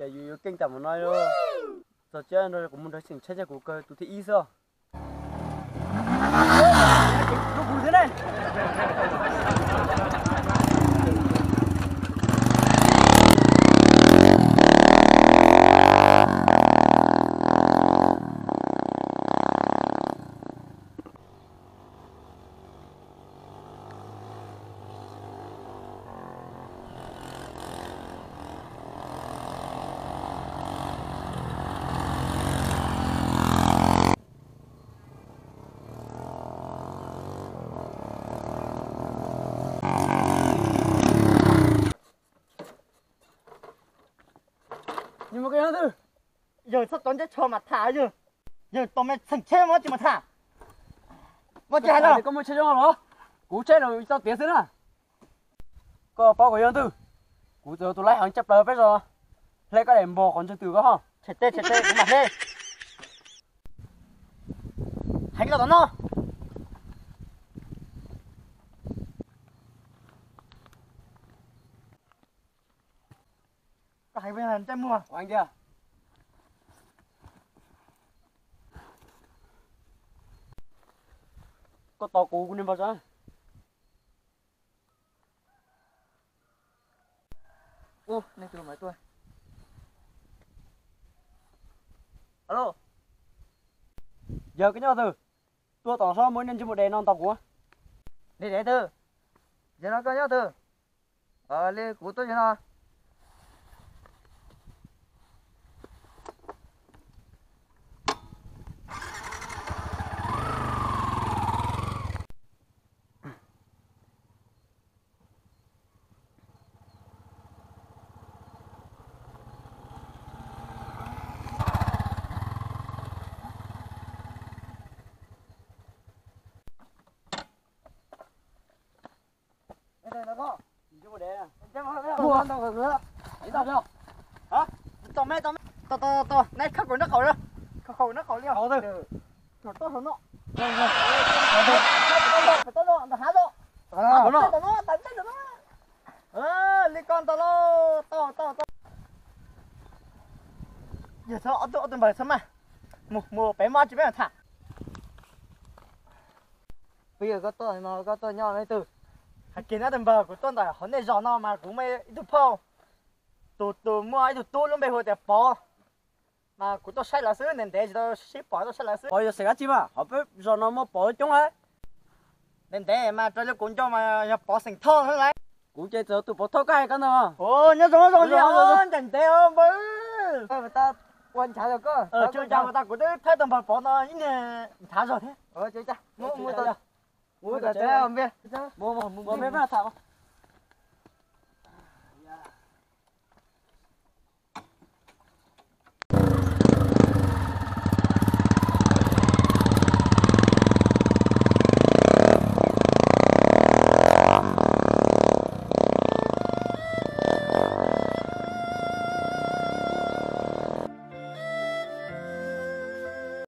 Yus yuav keej tam mus no. Txog tsiab no kuv mus nrog xeem tsheb, kuv kawg tus thib ib xwb. Yawg txhob tov nceb tsho mas tham yawg. Yawg tos me txheem tsheb muab tsis mus tham. Muab tsis hais no koj muaj tsheb zoo los? Kuv tsheb los tau tiav xwb na. Koj paub kuv yog leej twg? Kuv txawm tus laib heev tshaj plaws peb zos. Hle koj daim npog qhov ntswg twg koj ho. Tshem tes tshem tes kuv mam hle. Heev los tom no. Koj heev ntsej muag. Koj tos kuv, kuv niag npog tso. Yog koj nyob twg? Tuaj tom sab muaj niag ntsej muag dev no ntaus kuv. Niag dev twg? Yog no koj nyob twg? Li kuv tuaj yog no. Tos me, tos me, tos tos tos, neb khawb kuv nraub qaum, khawb qaum nraub qaum li. Li ko ntau lauj, tau tau tau. Yog txhob ob tug, ob tug npawg txhob maj, mus mus pem maj tsis peb tham. Peb yog koj tuaj no koj tuaj nyob leej twg? Hais kiag na tus npawg, kuv tuaj ntawm hauv nej zos no mas kuv muaj ib tug phauj, tus tus muaj ib tug tub lub npe hu tias Pov, mas kuv tuaj saib lawv xwb, ntev ntev tsis tau sib pom, tuaj saib lawv xwb. Pov yog xeem dab tsi mas hauv peb zos no muaj Pov coob lawm. Ntev ntev mas raws li kuv nco mas yog Pov xeem Thoj xwb lauj. Kuv ces txawm tus Pov Thoj koj hais koj ntag. Nyob zoo zoo li ntev ntev npawg. Ua nchav zog koj. Tsis ua nchav mas tas kuv twb thawb tus npawg Pov no ib niag nchav zog thiab. Mus mus mus mus mus mus mus